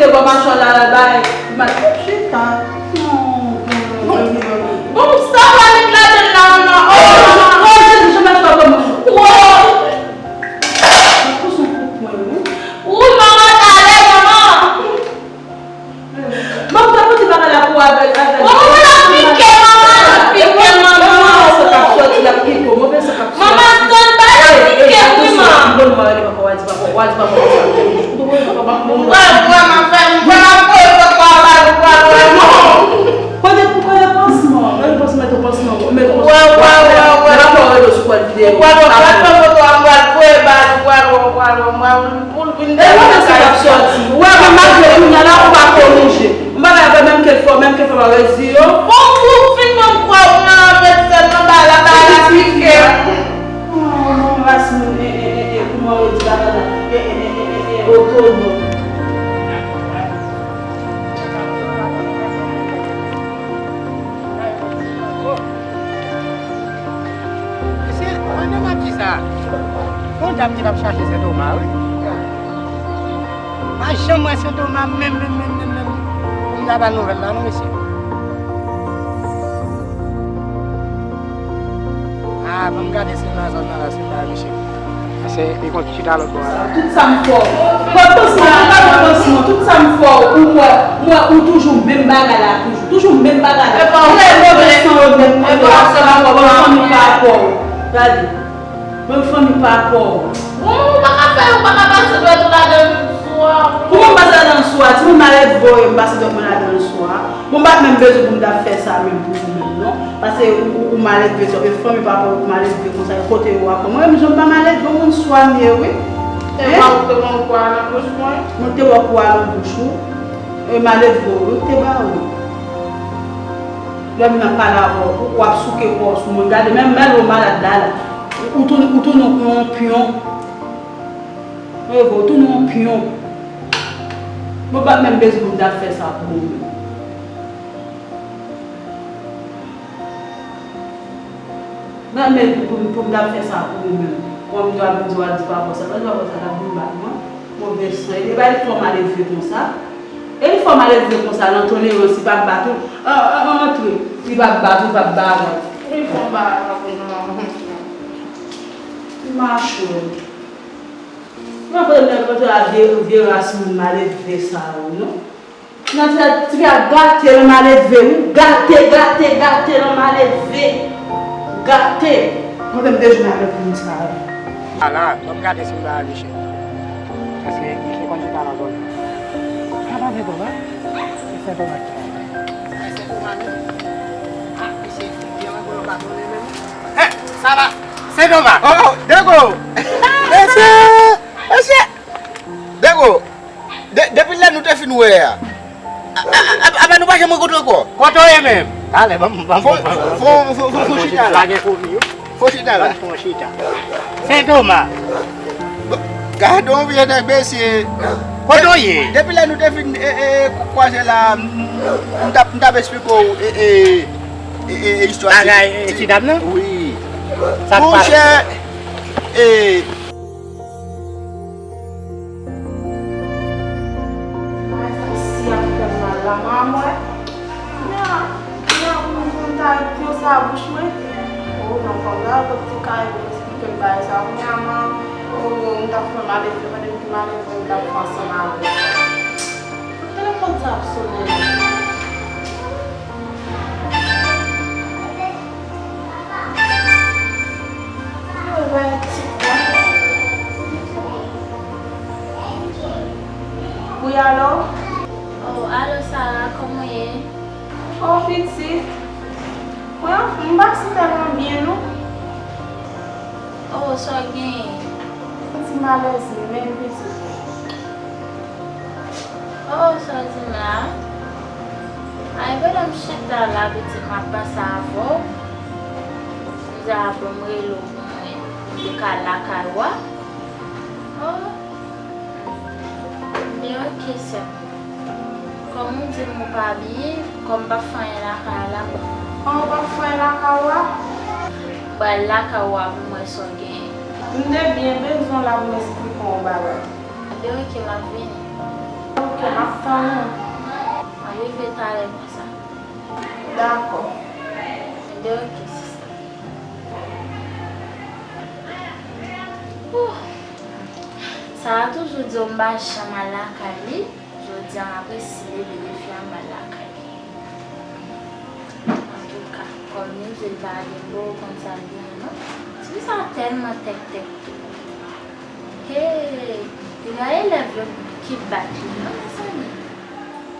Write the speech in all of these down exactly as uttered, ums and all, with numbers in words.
Te bò machwè la, la bay. Mat, chita. Non, non, non, non, non. Bon, sa pa met ladan la, manman. Oh, manman. Oh, jezi, jan machwè kòman. Oh. Mwen pran son kout pwen, wi. Ou, manman, talè, manman. Bon, mwen te pote bagay la pou avèk, avèk. Bon, manman, la pike, manman, la pike, manman. Mwen sa k ap sòti, la pike, mwen sa k ap sòti. Manman, tann, ba la pike, wi, manman. Bon, mwen rele papa, w a di papa, w a di papa, w a di papa. Mwen vrèman fè, mwen vrèman fè, mwen vrèman fè, mwen vrèman fè. Kote pou kote pansman? Mwen pansman, mwen pansman. Mwen pansman. Wè, wè, wè, wè. Mwen pa wè sou kòd videyo. Mwen pa wè foto a, mwen pa wè, mwen pa wè, mwen pa wè, mwen pa wè. Pou l vin. E mwen menm sa k ap sòti. Ou wè, mwen malgre kounye a la, ou pa korije. Mwen pa ka fè menm kèk fwa, menm kèk fwa pa rezi yo. Bon, pou fin mwen kwè ou nan medsen nan ba la, ba la pike. Mwen rasin, e, e, e, e, kouman yo di bagay la? E, e, e, e, e, e, otonom. Mesye, pandan m ap di sa, gon dam ki t ap chache Sentoma, wi. Pa janm wè Sentoma menm, menm, menm, menm, menm. Pou m ta ba l nouvèl la, non, mesye. Ah, ban m gade si l nan zòn nan la, si l pa, mesye. Se, li konn chita lòt bò a la. Tout sa m fè w. Pran pansman, pran pansman, tout sa m fè w, ou wè, ou wè, ou toujou menm bagay la, toujou, toujou menm bagay la. Ou wè, move san yo nèt, move san yo, fanmi pa rapò w. Gade. Menm fanmi pa rapò w. Bon, ou pa ka fè, ou pa ka pase dwèt ou ladan sou a. Kouman m pase ladan sou a? Timoun malèv voye m pase dwèt mwen ladan sou a. Bon, m pa t menm bezwen pou m ta fè sa menm pou ou menm, non. Paske ou, ou, ou malelve twòp, e fanmi pa pou ou malelve konsa, e kote yo a. Mwen menm, jan m pa malelve, yon moun swanye, wi. Te wè ou te wè kwa nan bouch mwen? Mwen te wè kwa nan bouch ou. E malelve ou, wi, te ba ou. Lè m nan pale avè w, ou, w ap souke kò w sou mwen. Gade, menm, menm lè w malad la, la. Ou tounen, ou tounen yon pyon. Mwen, ou tounen yon pyon. Mwen pa t menm bezwen pou m ta fè sa pou ou menm. Mwen menm pou, pou, pou m ta fè sa pou ou menm. Kòm nou ap di w al di papa sa, pa di papa sa, l ap vin bat mwen. Move san. E pa li fè w malelve konsa. E li fè w malelve konsa, nan tolerans, li p ap bat ou. An, an, an, antre. Li p ap bat ou, li p ap bagay. Li fè w bagay la pou nou. Li mache w. Mwen pa konn nèg kontre a vye, vye ras moun malelve sa yo, non. Nan ti, ti fi a gate nan malelve, wi. Gate, gate, gate nan malelve. Gate. Mwen menm de jounen avèk moun sa yo. Ala, ban m gade si m pa riche. Paske misye konn chita nan zòn nan. Sa pa Sentoma, non? Se Sentoma ki la. Sa Sentoma menm? Ah, misye byen, mwen, mwen pa konnen menm. Hey, sa va? Sentoma. Oh, Dego! Mesye! Mesye! Dego! De, depi lè nou te fin wè a, a, a, a, apa nou pa janm rankontre ankò? Kote w ye menm? Talè, ban m, ban m, fon, ban m, fon, fon, fon, fon chita la. Lage komi yo. Fon chita la. Ban m fon chita. Sentoma. Bon, gade yon vye nèg, mesye. Kote w ye? Depi lè nou te fin, e, e, kwaze la, m, m t ap, m t ap esplike w, e, e, e, e, istwa ti, bagay, e, ti dam nan? Wi. Sa k pase? Monchè, e, Ay, sa si ap fè mal la, manman. Nya, nya, pou, pou m ta ret konsa bouch mwen. O, non, fò m ta kot ti kay pou m esplike l bagay sa. Kounya, man, o, m t ap fè malelve, pandan m te malelve, m t ap fè ansanm avè l. Telefòn sa ap sonnen. Wi, alo? Oh, alo, Sara, kòman w ye? Oh, pitit. Mwen, m pa santi m tèlman byen, non. Oh, sa w genyen? Yon ti malèz menm, pitit. Oh, sa w di m la? Ay, pandan m chita la, pitit, m ap panse avè w. M di a bon, m rele w pou mwen, m te ka lakay ou a. Oh, byen, oke, sè m. Kòm ou di m ou pa byen, kòm m p ap fè anyen lakay la, m. Kòm ou p ap fè anyen lakay ou a? M pral lakay ou a pou m wè sa w genyen. M te byen bezwen w la pou m esplike w yon bagay. Ebyen, oke, m ap vini. Ok, M ap tann ou. Mwen rive talè konsa. Dakò. Ebyen, oke, sista. Ouh. Sara toujou di w m pa janm al lakay li. Jodi a, m ap eseye veye fi a m al lakay li. Antouka, kòm li di l pa gen bo, konn sa l gen non. Ti sa tèlman tèktèk tou. Hey, te gen elèv yo ki bat li non, mezanmi.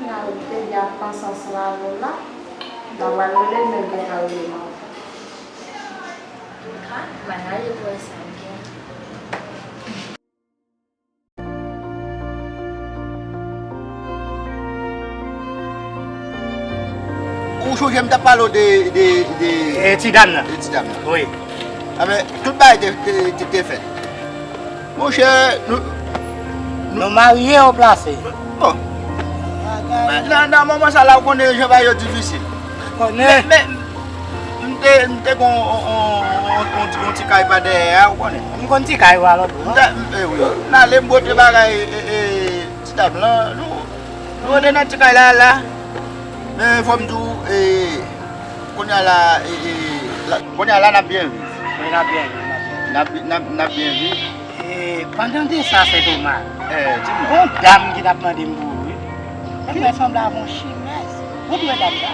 N a ou te di ap panse ansanm avè w la. N a pral rele l, men l gentan rele m ankò. Antouka, m al ale pou wè sa l gen. Ou sonje m t ap pale w de, de, de, e, ti dam nan. De ti dam nan. Wi. Anben, tout bagay te, te, te, te fèt. Monchè, nou, nou marye, ou plase. Bon. Nan, nan moman sa la, ou konnen jan bagay yo difisil. Konnen. Men, men, m te, m te gen yon, yon, yon, yon, yon ti kay pa dèyè a, ou konnen. M konn ti kay ou a lòt bò. M te, m, e wi. M ale, m bwote bagay, e, e, ti dam lan, nou, nou rete nan ti kay la, la. Men fò m di w, e, kounye a la, e, e, la, kounye a la, n ap byen viv. Wi, n ap byen viv, n ap byen viv. N ap, n ap, n ap byen viv. E, pandan de sa, Sentoma, eh, di m non. Gon dam ki t ap mande m pou ou, wi. Li fè sanble avè yon chimèz. Ou t wè dam sa?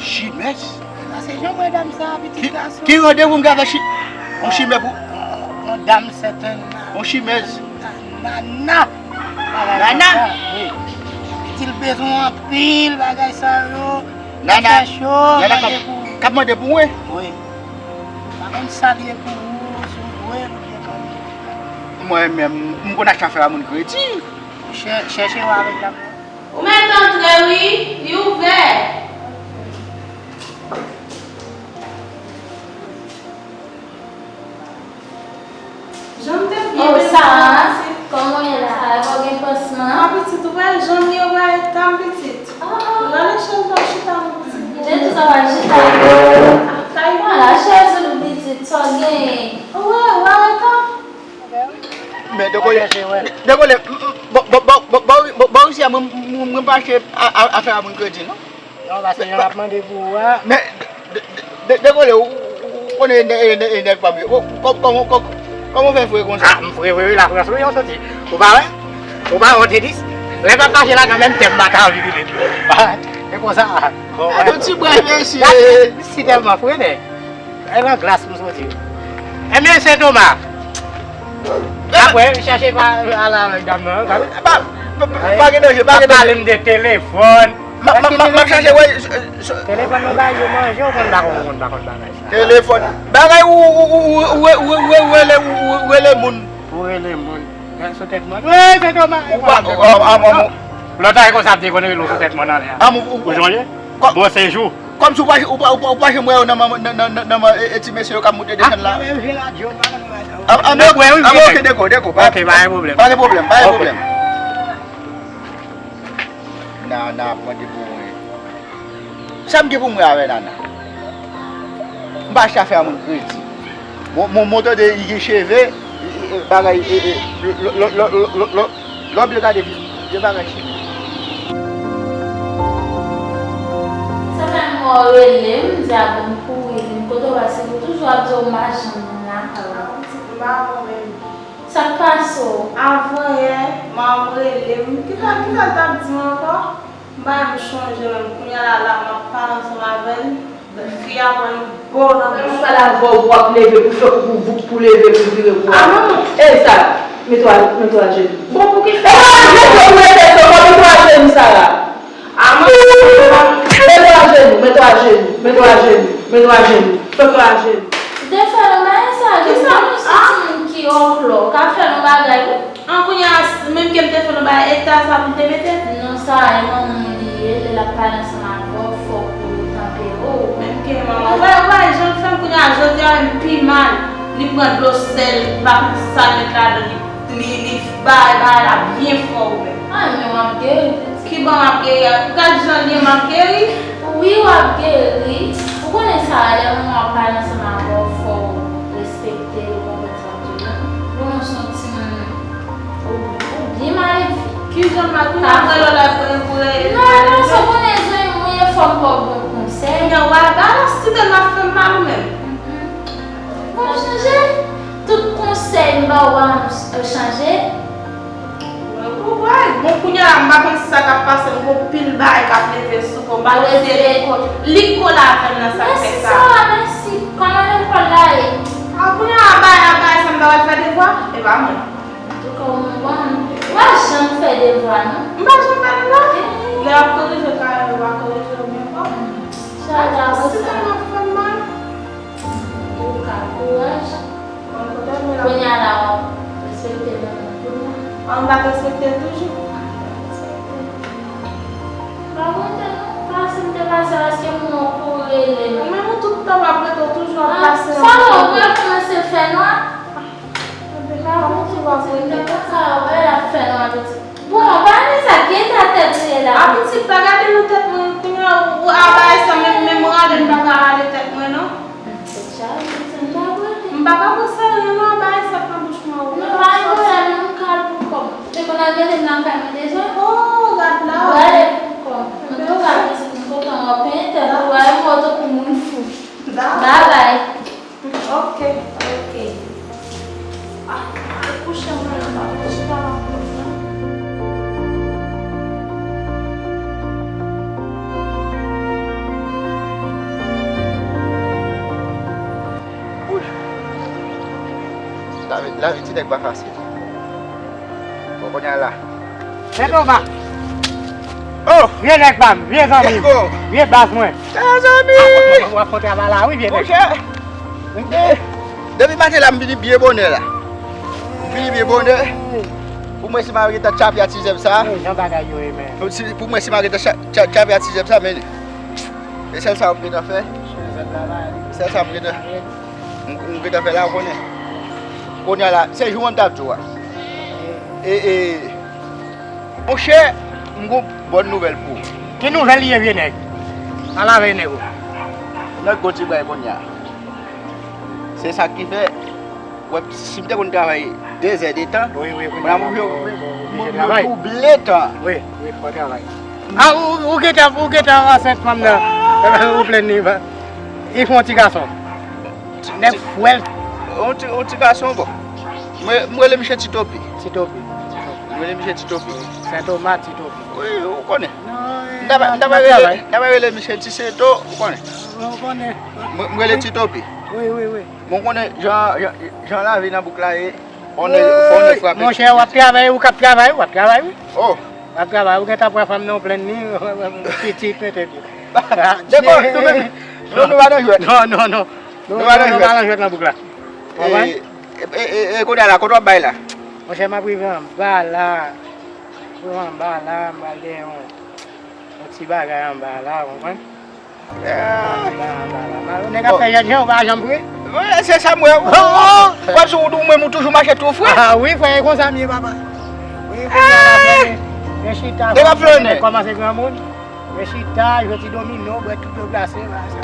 Chimèz? Sa se jan m wè dam sa, pitit gason. Ki randevou m gen avè chi-, yon chimè pou? Yon dam sètèn. Yon chimèz. Nana. Nana? Wi. Li di l bezwen anpil bagay sa yo. Nana. Fè cho, nana k ap, k ap mande pou mwen? Wi. Pa konn sa l ye pou ou, si w dwe l oubyen pa dwe. Mwen menm, m konn achte afè a moun kredi. Chè-, chèche w avèk dam nan. Ou mèt antre wi, li ouvè. Jan m te byen. Oh, Sara, kòman w ye la? Sara, pa w gen pansman? Ah, pitit, ou wè jan m ye, ou wè eta m, pitit. Ah, ah. Rale chèz la, chita, mon pitit. Jezi, sa va chita. Kay. Vwala, chèz ou, pitit, sa w genyen? Ou wè, ou wè eta m? Men, dekole, dekole, m, m, bon, bon, bon, bon, bon, bon, bon, isi a, mwen, mwen, mwen pa achte a, a, afè a moun kredi, non. Non, paske jan l ap mande pou ou a. Men, de, de, de, dekole, ou, ou, ou konnen nè-, nè-, nèg pa m yo. Ou, kò-, kòman, kò-, kòman w fè fre konsa? Ah, m fre, wi, wi, Lafrans, wi, yon soti. Ou pa wè? Ou pa wè, Denis? Lè m ap mache la, kanmenm, tèt m pa ta anvi vini. E konsa. Bon, yon ti bwè, mesye. Si tèlman fre, nèg. E nan glas m soti. Ebyen, Sentoma. Apre, chèche pa al avèk dam nan, tande? Pa, pa, pa, pa gen danje, pa gen danje. Pale m de telefòn. M ap, m ap, m ap, m ap chache wè. Telefòn nou bay yo manje, ou konn pa konn, ou konn pa konn bagay sa. Telefòn. Bagay ou, ou, ou rele, ou, ou, ou rele moun. Ou rele moun. Sou tèt mòn. Wi, Sentoma. Ou pa, ou, ou, ou, ou, lòt a e konsa ap dekonn rele w sou tèt mòn anlè a. Ou sonje? Bon sejou. Kòmsi ou pa, ou pa, ou pa, ou pa janm wè yo nan, nan, nan, nan, nan, nan, e, e ti mesye yo k ap moute desann la? Ah, men, men, men, men, ok, dakò, dakò, pa, ok, pa gen pwoblèm. Pa gen pwoblèm, pa gen pwoblèm. Nana ap mande pou mwen. Sa m gen pou mwen avè Nana? M pa achte afè a moun kredi. Bon, bon, m tande li gen cheve, e, e, e, bagay, e, e, lè w byen gade, vye bagay chimè. Sa fè m wè w rele m, m di a bon m kouri vin kote w, paske ou toujou ap di w m pa janm vin lakay ou. Sa k pase w? Avanyè, manman m rele m. Kisa, kisa l t ap di m ankò? M pa janm chonje menm. Kounye a la, la, m ap pale ansanm avè l. Fi a pran yon bo nan bouch. Lè m pale avè w, w ap leve pou fè koukouvouk, pou leve, pou vire pou w. Ah, manman. Ey, Sara, mete w a, mete w ajenou. Bon, poukisa? Mete w ajenou, mete w ajenou, Sara. Ah, manman. Mete w ajenou, mete w ajenou, mete w ajenou, mete w ajenou. Fè kò ajenou. Ou te fè l yon bagay sa, kisa? Ou se timoun ki òklò, ka fè l yon bagay, wi. An, kounye a, menm ke m te fè l yon bagay, eta sa pou m te mete? Non, sa e manman w li ye, lè l ap pale ansanm avè w, fòk ou tanpere w. Menm ke manman, ou wè, ou wè jan l fè m kounye a, jodi a menm pi mal. Li pran dlo sèl, m pa konn sa l met ladan, li, li, li bay bagay la byen fò wi menm. Ay, men w ap geri, pitit. Kiban m ap geri a? Gad jan l ye, m ap geri? Wi, w ap geri. Ou konnen sa, lè manman w ap pale ansanm avè w, fò w respekte l, ou konprann sa m di w la. Bon, non, se yon timoun, ou, ou byen mal edike. Ki Jan mal, kounye a, apre lè w la pran pou rele. Non, non, sa w konnen, zanmi mwen, fò m ba w bon konsèy. Kounye a, w al balans ti tèt m ap fè m mal ou menm. M ap chanje. Tout konsèy m ba w a, m chanje. Mwen konprann. Bon, kounye a la, m pa konn sa k ap pase, m gon pil bagay k ap leve sou kò m, m pa konn si e lekòl li k kole avè m nan sa k fè sa. Mèsi, Sara, mèsi. Kòman lekòl la ye? A, kounye a, bagay, bagay sa m ta pral fè devwa, e pa mwen. Antouka, ou bon, ou pa janm fè devwa, non? M pa janm fè devwa? Lè y ap korije kay la, yo pa korije yo byen fò. Sa ta bon, sa. Antouka, kouraj. Kounye a la, w ap respekte manman kounye a. An, m pa t respekte l toujou. M pa kontan non, pase m te pase, èske moun nan kou rele m? Men ou tout tan w ap rete, w toujou ap pase. Sa w wè, ou kòmanse fè nwa? Enben, kòman w ap rele? M te konn sa wè l ap fè nwa, pitit. Bon, pa gen sa, gen ta tèt ou ye la. A, pitit, pa gade nan tèt mwen, kounye a, ou, ou a bagay sa, menm, menm rale, m pa ka rale tèt mwen, non. Tèt chaje, pitit, m pa prale. M pa ka pran serye, non, bagay sa nan bouch mwen, ou. Non, pa gen pwoblèm, non, m ka al pou kò m. Ou te konn al mete m nan kay mwen deja? Oh, gad la. Ou ale pou kò m. Antouka, pitit, m kontan w ap penyen tèt ou, ou ale m wè w tankou moun fou. Dakò. Babay. Ok, ok. Ah, al kouche mwen la, pa vin chita la pou mwen. Wouch. Lavi, lavi ti nèg pa fasil. Bon, kounye a la. Sentoma. Oh! Vye nèg pa m, vye zanmi m, vye baz mwen. Sa zanmi! W ap fè travay la, wi, vye nèg. Monchè, depi maten la, m vini byen bonè la. M vini byen bonè. Pou mwen, si m a gentan tchape a ti zèb sa. Jan bagay yo ye, men. Pou mwen, si m a gentan tchape a ti zèb sa, men. E sèl sa m gentan fè. Sèl sa m gentan, m, m gentan fè la, ou konnen. Kounye a la, se jou an t ap di w a. E, e, monchè, m gon bòn nouvèl pou ou. Ki nouvèl li ye, vye nèg? Ala vye nèg ou. Nèg gon ti bray kounye a. Se sa ki fè, wè, si m te konn travay de zè de tan, wi, wi, kounye a m, m, m, m double tan. Wi, wi, fò travay. A, ou, ou gentan, ou gentan ansent fanm nan. Ou plenn li, ba. Li fè yon ti gason. Nèg fwèl. Yon ti, yon ti gason, bon. Mwen, mwen rele misye Titopi. Titopi. Mwen rele misye Titopi. Sentoma Titopi. Wi, ou konnen. Non, n ta pa, n ta pa rele, n ta pa rele misye Ti Sento, ou konnen. Ou konnen. Mwen, mwen rele Titopi. Wi, wi, wi. Bon, konnen jan, jan, jan lavi nan bouk la ye, fò nèg, fò nèg frape. Monchè, w ap travay, ou k ap travay, w ap travay, wi. Oh. W ap travay, ou gentan pran fanm nan, ou plenn li, pitit, mete pye. Dakò, nou menm, nou, nou pa nan jwèt. Non, non, non. Nou pa nan jwèt. Nou pa nan jwèt nan bouk la. Ou konprann? E, e, e, e, kounye a la, kote w ap bay la? Monchè, m ap rive anba la. Rive anba la, m pral gen yon, yon ti bagay anba la, ou konprann? Nèg ap fè jèn jan, ou pa janm vre? Wi, se sa m wè. W ap sou wout ou menm, ou toujou mache tou frè. A wi, frè, e konsa m ye, papa. Wi, kounye a la, frè, men chita, nèg ap flannen. Kòmanse granmoun. Men chita, jwe ti domino, bwè tout dlo glase, bagay sa.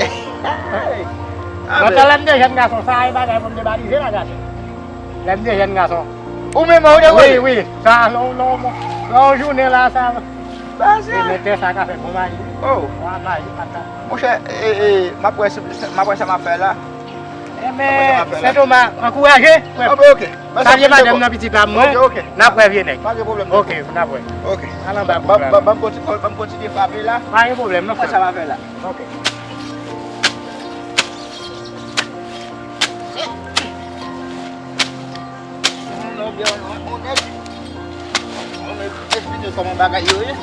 Lontan lè m te jèn gason, sa e bagay pou m te balize la, gason. Lè m te jèn gason. Ou menm, ou te kole? Wi, wi, sa, lè w, lè w, lè w jounen la, sa. Pase. E mete sa ka fè bon mayi. Oh. Bon mayi, pata. Monchè, e, e, m ap wè si, m ap wè sa m ap fè la. Enben, Sentoma, ankouraje, frè. Salye madanm nan, pitit la, mwen. Ok, ok. N ap wè, vye nèg. Pa gen pwoblèm. Ok, n ap wè. Ok. Al anba bouk la. Ban m kontinye, ban m kontinye frape la. Pa gen pwoblèm, non, frè. Mwen sa m ap fè la. Ok. Yon nèg, yon nèg, yon nèg esplike kòman bagay yo ye.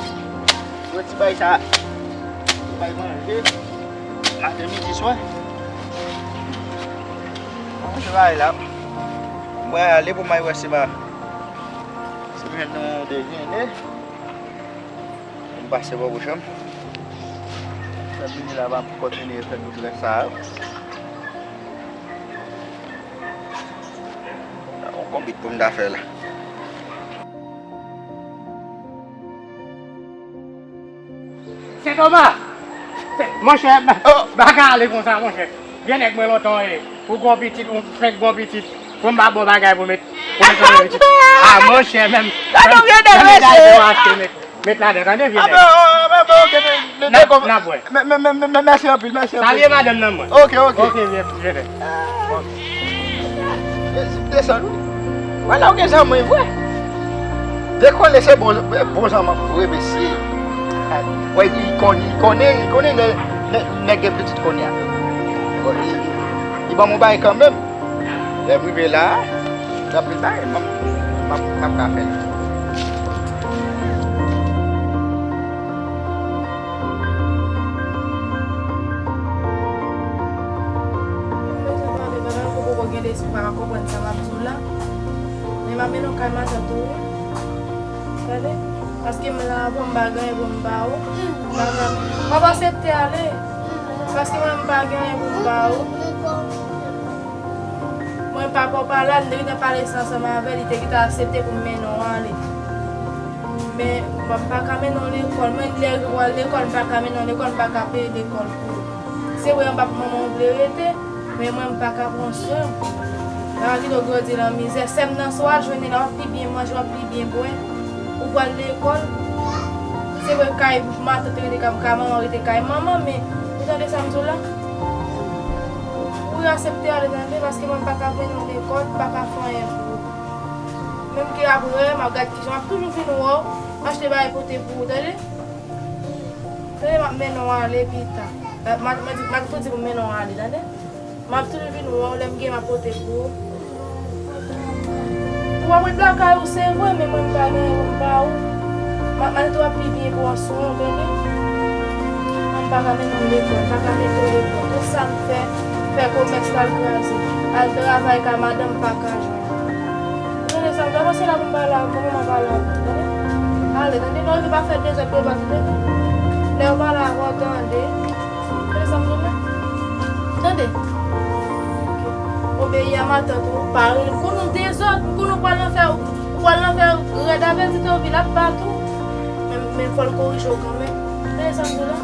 Yon ti bay sa, ti bay manje, maten, midi, swa. Bon, se bagay la. Mwen ale pou m al wè si m a, si m jwenn yon dejene. M pase bò bouch an. Fè vini la, m ap kontinye fè tout rès sa yo. Yon konbit pou m ta fè la. Sentoma! Monchè, oh! Bagay ale konsa, monchè. Vye nèg mwen lontan, e. Ou gon pitit, ou fenk gon pitit. Pou m pa bon bagay pou met. Ah, monchè, menm. Gade w rete, mesye. Met ladan, tande, vye nèg. Ah, ben, ok, n ap wè. Mèsi anpil, mèsi anpil. Salye madanm nan, mwen. Ok, ok. Ok, vye, vye nèg. Desann, wi. Wala, ou gen zanmi vre. Dekole se bon, bon zanmi vre, mesye. Wè, li konnen, li konnen, li konnen nèg, nèg, nèg gen pitit kounye a. Bon, li, li, li ban m yon bagay kanmenm. Lè m rive la, gen anpil bagay m ap, m ap, m ap ka fè la. Mwen bezwen pale, papa, pou poko gen lespri, pa ka konprann sa m ap di w la. Men m ap mennen w kay matant ou, wi. Tande? Paske m la, bon, m pa gen anyen pou m ba ou. M pa gen, w ap aksepte ale. Paske mwen, m pa gen anyen pou m ba ou. Mwen, papa w pa la, li te gentan pale sa ansanm avè l, li te gentan aksepte pou m mennen w ale. Men, m pa ka mennen w lekòl. Mwen, lè w al lekòl, m pa ka mennen w lekòl, m pa ka peye lekòl pou ou. Se vre, anba pou manman w vle rete, men mwen, m pa ka pran swen w. L ap kite w grandi nan mizè. Sè m nan, si w al jwenn li la, w ap pi byen manje, w ap pi byen bwè. Ou pral lekòl. Se vre, kay matant rete kay, kay manman rete kay manman, men ou tande sa m di w la? Ou aksepte ale, tande, paske mwen, m pa ka mennen w lekòl, m pa ka fè anyen pou ou. Menm ke apre, m ap gad kijan, m ap toujou vin wè w, m achte bagay pote pou ou, tande? Tande, m ap mennen w ale pita. M a, m a, m a di, m a toujou di pou m mennen w ale, tande? M ap toujou vin wè w, lè m gen, m ap pote pou ou. Ou ap ret lakay ou, se vre, men mwen, m pa gen anyen pou m ba ou. M a, m a di w ap pi byen pran swen w, tande? Mwen, m pa ka mennen w lekòl, m pa ka mete w lekòl. Tout sa m fè, fè komès la, l kraze. Al travay kay madanm, m pa ka jwenn. Tande sa, m ta panse la pou m pale avè w, mwen, m a pale avè w, tande? Ale, tande, lè w rive pa fè dezòd pou yo pa tande, non. Lè yo pale avè w, tande. Tande sa m di w la? Tande. Obeyi a matant ou, pa rele. M konn ou dezòd, m konn ou pral nan fè, ou pral nan fè rèd avè l, ti te ovi l ap bat ou. Men, men fò l korije w kanmenm. Tande sa m di w la?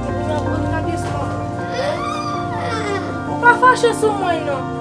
Ou nan, ou nan kesyon. Ou pa fache sou mwen, non.